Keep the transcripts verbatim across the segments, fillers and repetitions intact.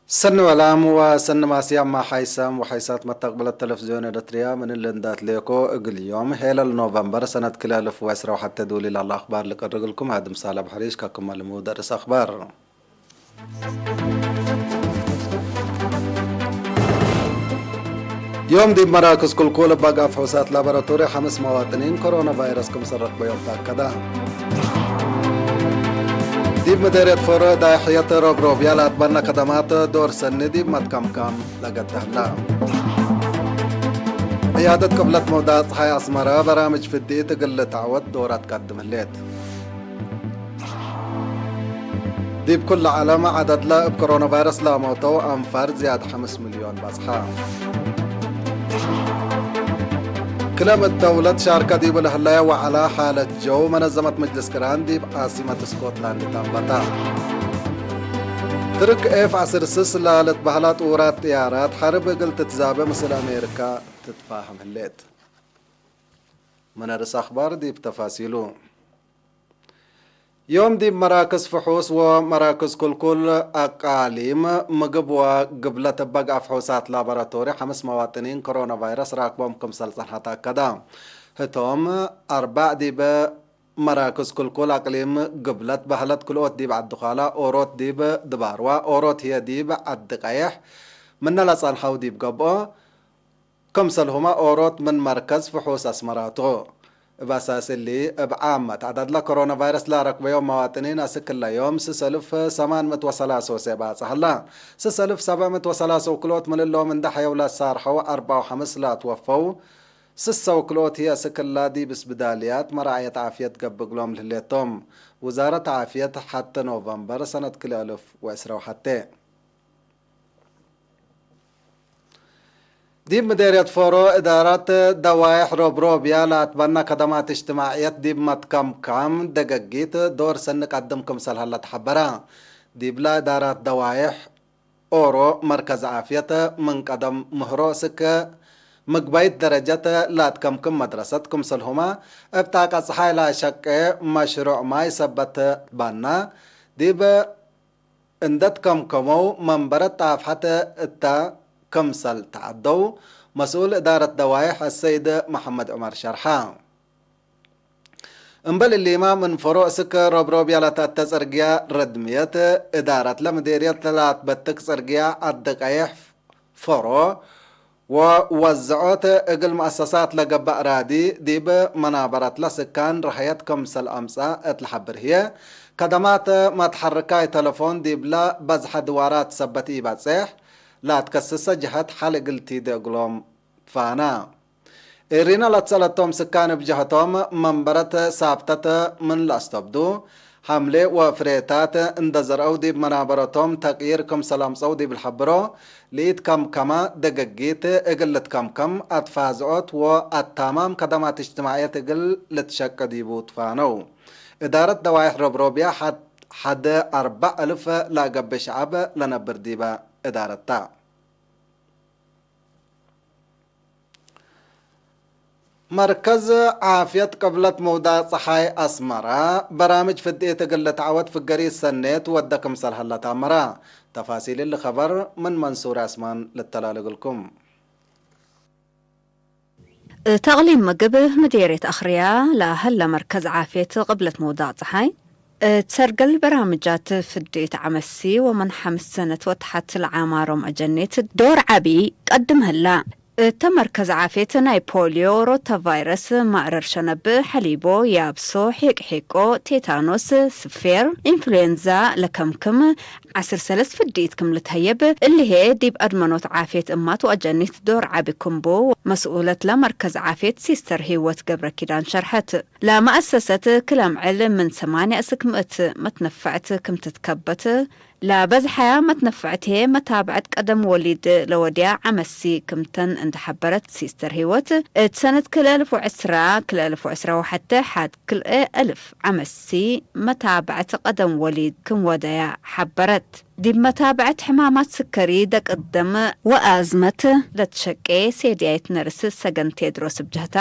ሰኒ ወላም ወሰኒ ማስያም፣ ማሓይሳም ወሓይሳት መተቅብለት ተለፍዝዮን ኤረትርያ፣ ምን እሊ እንዳትሌኮ እግል ዮም ሄለል ኖቨምበር ሰነት ክልኤ አልፍ ወዕስራ ወሐቴ ዱሊል አክባር ልቀርግልኩም። አድም ሳለ አብሐሪሽ ከክመ ልሙድ ርእስ አክባር። ዮም ዲብ መራክዝ ክልኩል እብ አግአፍ ፍሑሳት ላቦራቶሪ ሐምስ መዋጥኒን ኮሮና ቫይረስ ክምሰል ረክበዮም ተአከደ። ዲብ ምዴርየት ፎሮ ዳይሕየት ሮብሮብያ ለአትበነ ከደማት ዶር ሰኒ ዲብ መትከምካም ለገደ ህለ። ዕያደት ቅብለት መውዳቅ ጸሓይ አስመረ በራምጅ ፍዲት እግል ልትዐወት ዶር አትቀድም ህሌት። ዲብ ኩለ ዐለም ዐደድለ እብ ኮሮና ቫይረስ ለአሞተው አንፋር ዝያድ ሐምስ ሚልዮን በጽሐ። ክለ ምእት ደውለት ሻርከ ዲቡ ለህለየ ወዐለ ሓለት ጀው፣ መነዘመት መጅልስ ቅራን ዲብ ዓሲመት ስኮትላንድ ተንበተ። ትርክ ኤፍ ዐስር ስስ ለልትበህላ ጥዉራት ጥያራት ሐርብ እግል ትትዛበ ምስል አሜሪካ ትትፋህም ህሌት። ምን ርእስ አክባር ዲብ ተፋሲሉ። ዮም ዲብ መራክዝ ፍሑስ ወመራክዝ ክልኩል አቃሊም ምግብ ወግብለት እበ አግአፍ ፍሑሳት ላቦራቶሪ ሐምስ መዋጥኒን ኮሮና ቫይረስ ራክቦም ክምሰል ጸንሐ ተአከደ። ህቶም አርባዕ ዲብ መራክዝ ክልኩል አቅሊም ግብለት በህለት፣ ክልኦት ዲብ ዐዲ ኳላ፣ ኦሮት ዲብ ድባርዋ፣ ኦሮት ህዬ ዲብ ዐዲ ቀየሕ ምነ ለጸንሐው ዲብ ገብኦ፣ ክምሰልሁመ ኦሮት ምን መርከዝ ፍሑስ አስመራቱ። እብ አሳስ እሊ፣ እብ ዓመት ዐዳድለ ኮሮና ቫይረስ ለአረክበዮም መዋጥኒን አስክ እለ ዮም ስስ አልፍ ሰማን ምእት ወሰላሰ ወሰብዓ ጸሀላ። ስስ አልፍ ሰብዕ ምእት ወሰላሰ ወክልኦት ምን እሎም እንደ ሐየው ለሳርሐው አርበዕ ወሐምስ ለአትወፈው፣ ስሰ ወክልኦት ህይ አስክ እለ ዲብ እስብዳልያት መራዐየት ዓፍየት ገብእ እግሎም ለህሌቶም። ውዛረት ዓፍየት ሐቴ ኖቨምበር ሰነት ክልኤ አልፍ ወዕስራ ወሐቴ። ዲብ ምዴርየት ፎሮ እዳረት ደዋይሕ ሮብሮብያ ለአትበነ ከደማት እጅትማዕየት ዲብ መትከምካም ደገጊት ዶር ሰኒ ቀድም ክምሰል ሀለ ተሐበረ። ዲብለ እዳረት ደዋይሕ ኦሮ መርከዝ ዓፍየት ምን ቀደም ምህሮ እስክ ምግባይት ደረጀት ለአትከምክም መድረሰት ክምሰልሁመ እብ ጣቀ ጸሓይ ለአሸቄ መሽሩዕ ማይ ሰበት ባና ዲብ እንደ ትከምከመው መንበረት ጣፍሐት እተ ክምሰል ተዐደው መስኡል እዳረት ደዋይሕ አሰይድ መሐመድ ዑመር ሸርሐ። እምበል እሊመ ምን ፈሮ እስክ ሮብሮብያ ለተአተ ጽርግያ ረድምየት እዳረትለ ምዴርየት ለአትበትክ ጽርግያ ዐዲ ቀይሕ ፈሮ ወወዝዖት እግል መአሰሳት ለገብእ ራዲ ዲብ መናበረትለ ስካን ረሀየት ክምሰል አምጽአ እት ለሐብር ህዬ፣ ከደማት መትሐርካይ ተለፎን ዲብለ በዝሐ ድዋራት ሰበት ኢበጽሕ ለአትከስሰ ጀሀት ሐል እግል ቲዴ እግሎም ፋና። ኤሪና ለትሰአለቶም ስካን እብ ጀሀቶም መንበረት ሳብተት ምን ለአስተብዱ፣ ሐምሌ ወፍሬታት እንደ ዘርአው ዲብ መናበረቶም ተቅይር ክምሰል አምጸው ዲብ ለሐብሮ፣ ለኢትከምከመ ደገጊት እግል ልትከምከም አትፋዝዖት ወአታማም ከደማት እጅትማዕየት እግል ልትሸቄ ዲቡ ትፋነው። እዳረት ደዋይሕ ሮብሮብያ ሐድ፣ ሐድ አርበዕ አልፍ ለአገብእ ሸዐብ ለነብር ዲበ እዳረት ተ። መርከዝ ዓፍየት ቅብለት መውዳቅ ጸሓይ አስመረ፣ በራምጅ ፍድኢት እግል ልትዐወት ፍገሪት ሰኔት ወደ ክምሰል ሀለ ተአመረ። ተፋሲል እሊ ኸበር ምን መንሱር ዐስማን ልተላል እግልኩም። እት አቅሊም ምግብ ምዴርየት አክርያ ለሀለ መርከዝ ዓፍየት ቅብለት መውዳቅ ጸሓይ፣ እት ሰርገል በራምጃት ፍድኢት ዐመሲ ወምን ሐምስ ሰነት ወተሐት ለዓማሮም አጀኔት ዶር ዐቢ ቀድም ህላ። እተ መርከዝ ዓፍየት ናይ ፖልዮ፣ ሮታቫይረስ፣ ማእረር ሸነብ፣ ሐሊቦ፣ ያብሶ፣ ሔቅ ሔቆ፣ ቴታኖስ፣ ስፌር፣ ኢንፍሉዌንዛ ለከምክም ዐስር ሰለስ ፍድኢት ክም ልትሀየብ፣ እሊ ህዬ ዲብ አድመኖት ዓፍየት እማት ወአጀኒት ዶር ዐቢ ክም ቡ፣ መስኡለት ለመርከዝ ዓፍየት ሲስተር ሂወት ገብረኪዳን ሸርሐት። ለመአሰሰት ክለ ምዕል ምን ሰማንያ እስክ ምእት መትነፈዕት ክም ትትከበት፣ ለበዝሐያ መትነፈዕት ህዬ መታብዐት ቀደም ወሊድ ለወድያ ዐመሲ ክምተን እንደ ሐበረት ሲስተር ሂወት፣ እት ሰነት ክልኤ አልፍ ወዕስራ፣ ክልኤ አልፍ ወዕስራ ወሐቴ ሐድ ክልኤ አልፍ ዐመሲ መታብዐት ቀደም ወሊድ ክም ወደያ ሐበረት። ዲብ መታብዐት ሕማማት ስከሪ፣ ደቅደም ወአዝመት ለትሸቄ ሴድያይት ነርስ ሰገን ቴድሮስ እብ ጀህታ፣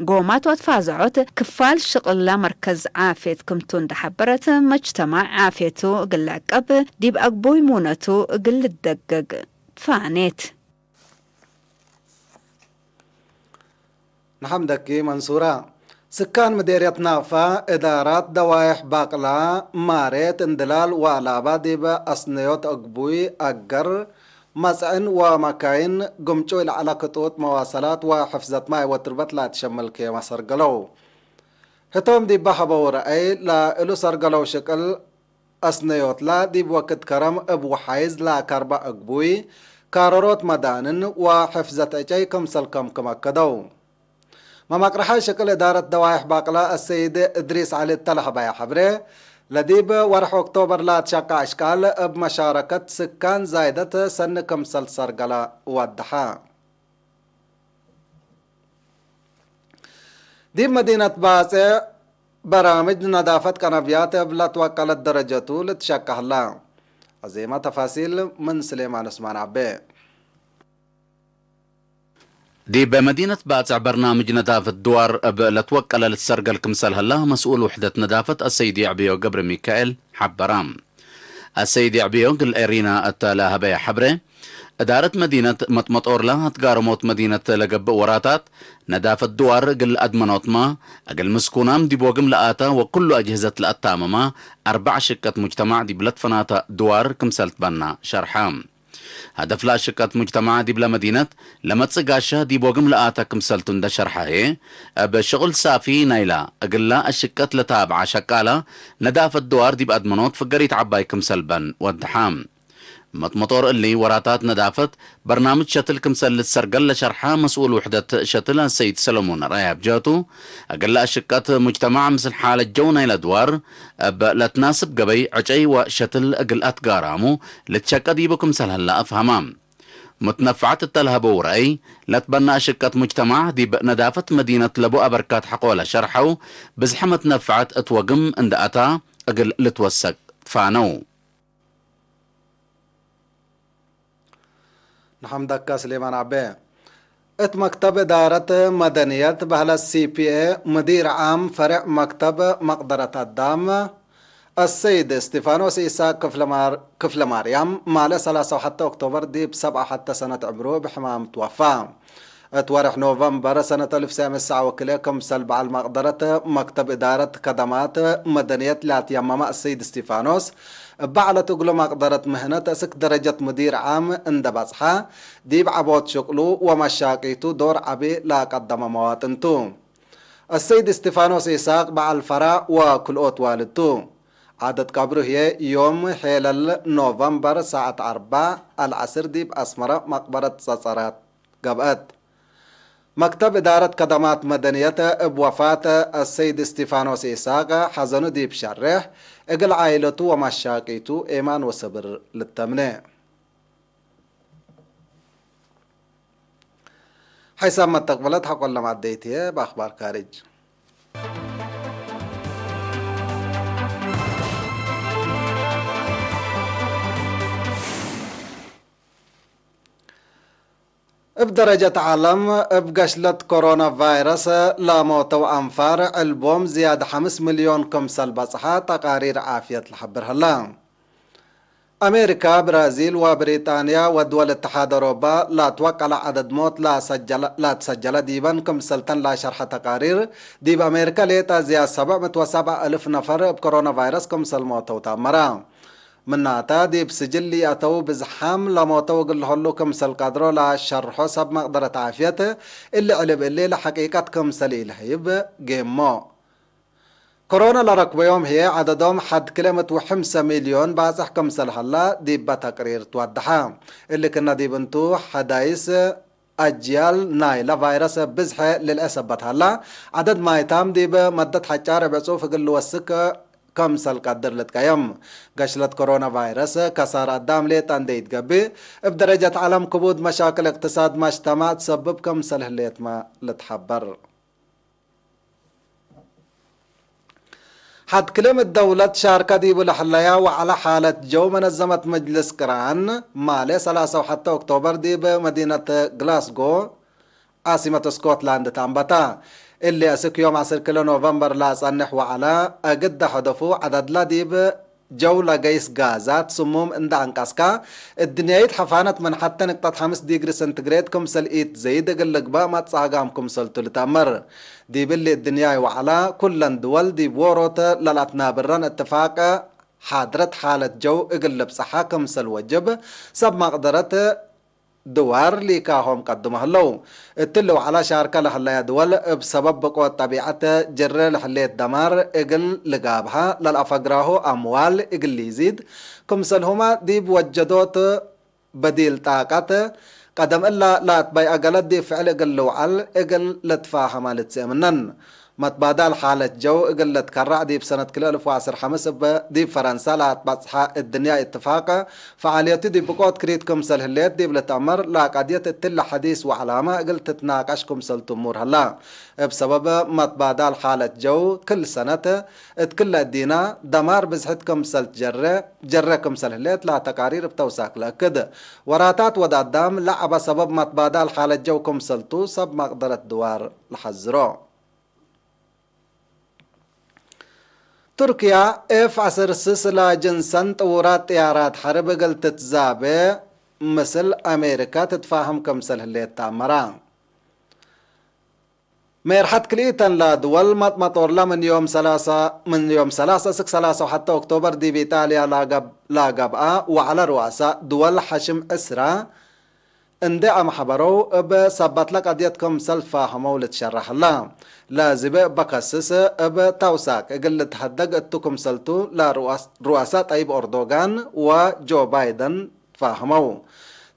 ጎማት ወትፋዘዖት ክፋል ሽቅል ለመርከዝ ዓፍየት ክምቱ እንደ ሐበረት፣ መጅተማዕ ዓፍየቱ እግል ልዕቀብ፣ ዲብ አግቡይ ሙነቱ እግል ልደገግ ትፋኔት። ነሐምደኪ መንሱራ። ስካን ምዴርየት ናፋ፣ እዳራት ደዋይሕ ባቅላ፣ ማሬት፣ እንድላል ወአላባ ዲብ አስነዮት እግቡይ፣ አገር፣ መጽዕን ወመካይን፣ ግምጩ ለዐለ ክጡጥ መዋሰላት ወሕፍዘት ማይ ወትርበት ላትሸምል ኬመ ሰርገለው። ህቶም ዲበ ሀበው ረአይ፣ ለእሉ ሰርገለው ሽቅል አስነዮትላ ዲብ ወክድ ከረም እብ ወሓይዝ ለከርበ እግቡይ፣ ካረሮት መዳንን ወሕፍዘት ዕጨይ ክምሰል ከምክም አከደው። መመቅረሓይ ሽቅል እዳረት ደዋይሕ ባቅላ አሰይድ እድሪስ ዐሊ እተ ለሀበየ ሐብሬ፣ ለዲብ ወርሕ ኦክቶበር ለአትሸቀ አሽቃል እብ መሻረከት ስካን ዛይደት ሰኒ ክምሰል ሰርገለ ወደሐ። ዲብ መዲነት ባጽዕ በራምጅ ነዳፈት ቀነብያት እብ ለትወቀለት ደረጀቱ ልትሸቀ ህላ። አዜመ ተፋሲል ምን ስሌማን ዑስማን ዐቤ። ዲብ መዲነት ባጽዕ በርናምጅ ነዳፈት ድዋር እብ ለትወቀለ ልትሰርገል ክምሰል ህላ መስኡል ውሕደት ነዳፈት አሰይድ የዕብዮ ገብረ ሚካኤል ሐበራ። አሰይድ የዕብዮ እግል ኤሪና እተ ለሀበየ ሐብሬ፣ እዳረት መዲነት መጥመጦርላ አትጋረሞት መዲነት ለገብእ ወራታት ነዳፈት ድዋር እግል አድመኖትመ፣ እግል ምስኩናም ዲብ ወግም ለአተ ወኩሉ አጅህዘት ለአታመመ አርበዕ ሽቀት ሙጅተማዕ ዲብ ለትፈናተ ድዋር ክምሰል ትበና ሸርሐ። ሀደፍላ ሽቀት ሙጅተማዕ ዲብለ መዲነት ለመጽእ ጋሻ ዲብ ወግም ለአተ ክምሰልቱ እንደ ሸርሐ ህዬ፣ እብ ሽቁል ሳፊ ናይላ እግላ አሽቀት ለታብዐ ሸቃላ ነዳፈት ድዋር ዲብ አድመኖት ፍገሪት ዐባይ ክምሰል በን ወደሐ። መጥመጦር እሊ ወራታት ነዳፈት በርናምጅ ሸትል ክምሰል ልትሰርገል ለሸርሐ መስኡል ውሕደት ሸትል አሰይድ ሰለሞን ረአይ አብጀቱ፣ እግለ አሽቀት ሙጅተማዕ ምስል ሓለት ጀው ናይለ ድዋር እብ ለትናስብ ገበይ ዕጨይ ወሸትል እግል አትጋራሙ ልትሸቀ ዲቡ ክምሰል ሀላ አፍሀማ። መትነፈዐት እተ ለሀበው ረአይ፣ ለትበና አሽቀት ሙጅተማዕ ዲብ ነዳፈት መዲነት ለቡ አበርካት ሐቆለ ሸርሐው፣ ብዝሐ መትነፈዐት እት ወግም እንደ አታ እግል ልትወሰቅ ትፋነው። ንሐምደከ ስሌማን ዐቤ። እት መክተብ እዳረት መደንየት በህለት ሲ ፒ ኤ፣ ምዲር ዓም ፈሬዕ መክተብ መቅደረት አዳም፣ አሰይድ እስጢፋኖስ ኢሳቅ ክፍለ ማር-፣ ክፍለ ማርያም፣ ማለ ሰላሳ ወሐተ ኦክቶበር ዲብ ሰብዓ ሐተ ሰነት ዕምሩ እብ ሕማም ትወፋ። እት ወርሕ ኖቨምበር ሰነት አልፍ ሰዕ ምሰዕ ወክልኤ፣ ክምሰል በዐል መቅደረት መክተብ እዳረት ከደማት መደንየት ለአትየመመ አሰይድ እስጢፋኖስ፣ እበ ዐለት እግሉ መቅደረት ምህነት እስክ ደረጀት ሙዲር ዓም እንደ በጽሐ፣ ዲብ ዐቦት ሽቅሉ ወመሻቂቱ ዶር ዐቢ ለአቀደመ መዋጥን ቱ። አሰይድ እስጢፋኖስ ኢሳቅ በዐል ፈራ ወክልኦት ዋልድ ቱ። ዐደድ ቀብሩ ህዬ ዮም ሔለል ኖቨምበር ሳዐት አርበዕ አልዐስር ዲብ አስመረ መቅበረት ጸጸራት ገብአት። መክተብ እዳረት ከደማት መደንየት እብ ወፋት አሰይድ እስጢፋኖስ ኢሳቅ ሐዘኑ ዲብ ሸሬሕ፣ እግል ዓኢለቱ ወመሻቂቱ ኤማን ወሰብር ልተምኔ። ሐይሳም መተቅብለት ሐቆለ ማዕደይት ህዬ በአክባር ካርጅ። እብ ደረጀት ዐለም፣ እብ ገሽለት ኮሮና ቫይረስ ለሞተው አንፋር ዕልቦም ዝያድ ሐምስ ሚልዮን ክምሰል በጽሐ ተቃሪር ዓፍየት ለሐብር ህለ። አሜሪካ፣ ብራዚል ወብሪጣንያ ወድወል እትሓድ አውሮባ ላትወቀለ ዐደድ ሞት ላሰጀለ-፣ ላትሰጀለ ዲበን ክምሰልተን ላሸርሐ ተቃሪር፣ ዲብ አሜሪካ ሌጠ ዝያድ ሰብዕ ምእት ወሰብዓ እልፍ ነፈር እብ ኮሮና ቫይረስ ክምሰል ሞተው ተአመረ። ምናተ፣ ዲብ ስጅል ለአተው ብዝሓም ለሞተው እግል ለሀሉ ክምሰል ቀድሮ ለሸርሖ ሰብ መቅደረት ዓፍየት፣ እሊ ዕልብ እሊ ለሐቂቀት ክምሰል ኢለሀይብ ጌሞ። ኮሮና ለረክበዮም ህዬ ዐደዶም ሐድ ክልኤ ምእት ወሐምሰ ሚልዮን ባጽሕ ክምሰል ሀላ ዲበ ተቅሪር ትወደሐ። እሊ ክነ ዲብ እንቱ ሐዳይስ አጅያል ናይለ ቫይረስ ብዝሐ ልልአ ሰበት ሀላ፣ ዐደድ ማይታም ዲብ መደት ሐጫር እብ ዕጹፍ እግል ልወስክ ክምሰል ቀድር ልትቀየም። ገሽለት ኮሮና ቫይረስ ከሳር አዳም ሌጠ እንዴ ኢትገብእ፣ እብ ደረጀት ዐለም ክቡድ መሻክል እቅትሳድ መጅተማዕ ትሰብብ ክምሰል ህሌትመ ልትሐበር። ሐድ ክልኤ ምእት ደውለት ሻርከ ዲቡ ለሐለያ ወዐለ ሓለት ጀው መነዘመት መጅልስ ቅራን፣ ማሌ ሰላሳ ወሐተ ኦክቶበር ዲብ መዲነት ግላስጎ፣ ዓሲመት ስኮትላንድ ተአንበታ። እሊ አስክ ዮም ዐስር ክልኤ ኖቨምበር ለአጸንሕ ወዐለ፣ እግደ ሀደፉ ዐደድለ ዲብ ጀው ለገይስ ጋዛት ስሙም እንደ አንቀስከ፣ እድንያይት ሐፋነት ምን ሐቴ ንቅጠት ሐምስ ዲግሪ ሰንቲግሬድ ክምሰል ኢትዘይድ እግል ልግበእ መትጸሃጋም ክምሰልቱ ልትአመር። ዲብ እሊ እድንያይ ወዐለ፣ ኩለን ድወል ዲብ ዎሮት ለለአትናብረን እትፋቅ፣ ሓድረት ሓለት ጀው እግል ልብጸሐ ክምሰል ወጅብ፣ ሰብ መቅደረት ድዋር ሊካሆም ቀድሞ ህለው። እትሊ ወዐለ ሻርከ ለህለየ ድወል እብ ሰበብ ብቆት ጠቢዐት ጅረ ለህሌት ደማር እግል ልጋብሀ ለልአፈግራሁ አምዋል እግል ሊዚድ፣ ክምሰልሁመ ዲብ ወጀዶት በዲል ጣቀት ቀደም እለ ለአትበይዐ ገለት ዲብ ፍዕል እግል ልውዐል እግል ልትፋሀመ ልትስእ ምነን። መትባዳል ሓለት ጀው እግል ልትከረዕ ዲብ ሰነት ክልኤ አልፍ ወዐስር ሐምስ እብ ዲብ ፈረንሳ ለአትበጽሐ እድንያይ እትፋቅ፣ ፈዓልየቱ ዲብ ብቆት ክሪት ክምሰል ህሌት ዲብ ልትአመር፣ ለቀድየት እትለ ሐዲስ ወዐላመ እግል ትትናቀሽ ክምሰል ትሙር ሀላ። እብ ሰበብ መትባዳል ሓለት ጀው፣ ክል ሰነት እት ክለ እዲነ ደማር ብዝሕት ክምሰል ትጀረ፣ ጀረ ክምሰል ህሌት ለተቃሪር እብ ተውሳክ ለአክድ። ወራታት ወድ አዳም ለዐበ ሰበብ መትባዳል ሓለት ጀው ክምሰልቱ ሰብ መቅደረት ድዋር ለሐዝሮ። ቱርክያ ኤፍ ዐስር ስስ ለጅንሰን ጥዉራት ጥያራት ሐርብ እግል ትትዛቤ ምስል አሜሪካ ትትፋህም ክምሰል ህሌት ተአመረ። ሜርሐት ክልኢተን ለድወል መጥመጦርለ ምን ዮም ሰላሳ፣ ምን ዮም ሰላሳ እስክ ሰላሳ ወሐተ ኦክቶበር ዲብ ኢጣልያ ላገብ-፣ ላገብአ ወዐለ ሩአሳ ድወል ሐሽም ዕስራ እንዴ አምሐበረው፣ እብ ሰበትለ ቀድየት ክምሰል ትፋህመው ልትሸረሕ ህለ። ለዝቤ እበ ከስስ እብ ተውሳክ እግል ልትሀደግ እቱ ክምሰልቱ ለሩአስ-፣ ሩአሳ ጠይብ ኦርዶጋን ወጆ ባይደን ትፋህመው።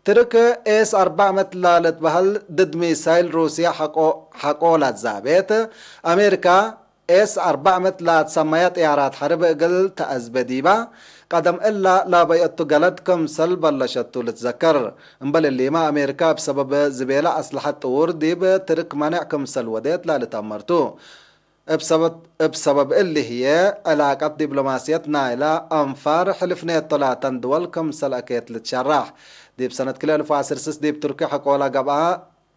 ትርክ ኤስ አርበዕ ምእት ለልትበህል ድድ ሚሳይል ሩስየ ሐቆ-፣ ሐቆ ለትዛቤት፣ አሜሪካ ኤስ አርበዕ ምእት ለትሰመየ ጥያራት ሐርብ እግል ተአዝበ ዲበ ቀደም እለ ለበይአቱ ገለድ ክምሰል በለሸቱ ልትዘከር። እምበል እሊመ፣ አሜሪካ እብ ሰበብ ዝቤለ አስለሐት ጥዉር ዲብ ትርክ መኔዕ ክምሰል ወዴት ለልትአመርቱ። እብ ሰበት-፣ እብ ሰበብ እሊ ህዬ፣ ዕላቀት ዲብሎማስየት ናይለ አንፋር ሕልፍ ኔቶ ላተን ድወል ክምሰል አኬት ልትሸራሕ። ዲብ ሰነት ክልኤ አልፍ ወዐስር ስስ ዲብ ቱርኪ ሐቆለ ገብአ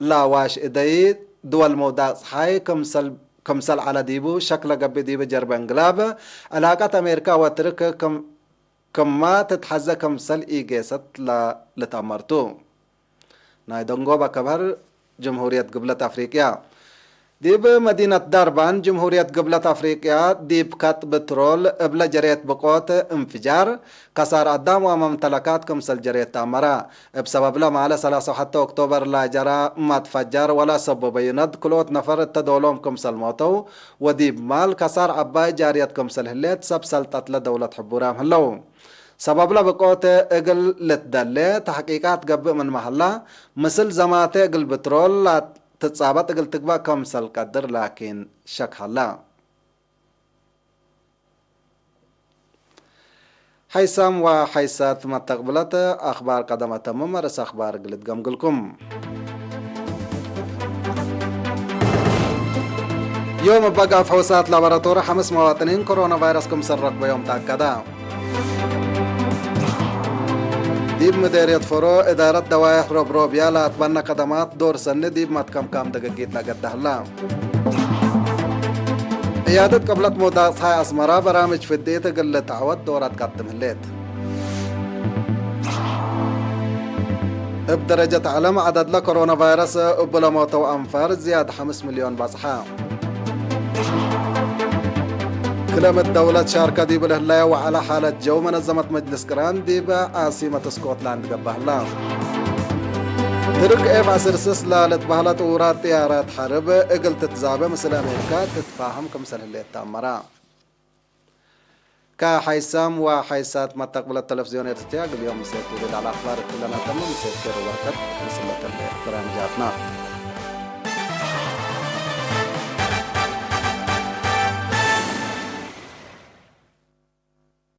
ለዋሽ እደይ ድወል መውዳቅ ጸሓይ ክምሰል፣ ክምሰል ዐለ ዲቡ ሸክ ለገብእ ዲብ ጀርበ እንግላብ፣ ዕላቀት አሜሪካ ወትርክ ክም-፣ ክማ ትትሐዘ ክምሰል ኢጌሰት ለልትአመርቱ። ናይ ደንጎበ ከብሀር ጅምሁርየት ግብለት አፍሪቅያ። ዲብ መዲነት ዳርባን ጅምሁርየት ግብለት አፍሪቅያ፣ ዲብ ከጥ ብትሮል እብለ ጀሬት ብቆት እንፍጃር፣ ከሳር አዳም ወመምተለካት ክምሰል ጀሬት ተአመረ። እብ ሰበብለ ማለ ሰላሳ ወሐተ ኦክቶበር ለጀረ መትፈጀር ወለሰቦበዩ ነድ ክልኦት ነፈር እተ ዶሎም ክምሰል ሞተው፣ ወዲብ ማል ከሳር ዐባይ ጃርየት ክምሰል ህሌት ሰብ ሰልጠትለ ደውለት ሕቡራም ህለው። ሰበብለ ብቆት እግል ልትደሌ ተሕቂቃት ገብእ ምንመ ሀላ፣ ምስል ዘማቴ እግል ብትሮል ለትጻበጥ እግል ትግበእ ከምሰል ቀድር ላኪን ሸክ ሀላ። ሐይሳም ወሐይሳት መተቅብለት አክባር ቀደም አተምም፣ አርእስ አክባር እግል እትገምግልኩም። ዮም እበ ጋፍ ፈውሳት ላቦራቶሪ ሐምስ መዋጥኒን ኮሮና ቫይረስ ክምሰል ረክበዮም ተአከደ። ዲብ ምዴርየት ፎሮ እዳረት ደዋይሕ ሮብሮብያ ለአትበነ ከደማት ዶር ሰኒ ዲብ መትከምካም ደገጊት ለገደ ህላ። ዕያደት ቅብለት ሞዳቅ ጸሓይ አስመራ በራምጅ ፍዴት እግል ልትዐወት ዶር አትቀድም ህሌት። እብ ደረጀት ዐለም ዐደድለ ኮሮና ቫይረስ እቡ ለሞተው አንፋር ዝያድ ሐምስ ሚልዮን በጽሐ። ክለመት ደውለት ሻርከ ዲብ ለህለየ ወዐለ ሓለት ጀው መነዘመት መጅልስ ቅራን ዲብ ዓሲመት ስኮትላንድ ገብአ ህላ። ትርክ ኤፍ ዐስር ስስ ለልትበህለ ጥውራት ጥያራት ሐርብ እግል ትትዛበ ምስል አሜሪካ ትትፋሀም ክምሰል ህሌት ተአመረ። ከሐይሳም ወሐይሳት መተቅብለት ተለፍዝዮን ኤረትርያ፣ እግል ዮም ምሴት ውሉድ አልአክባር እትለና ተምም። ምሴት ኬር ወበረከት ምስል ለተለ በራምጃትና።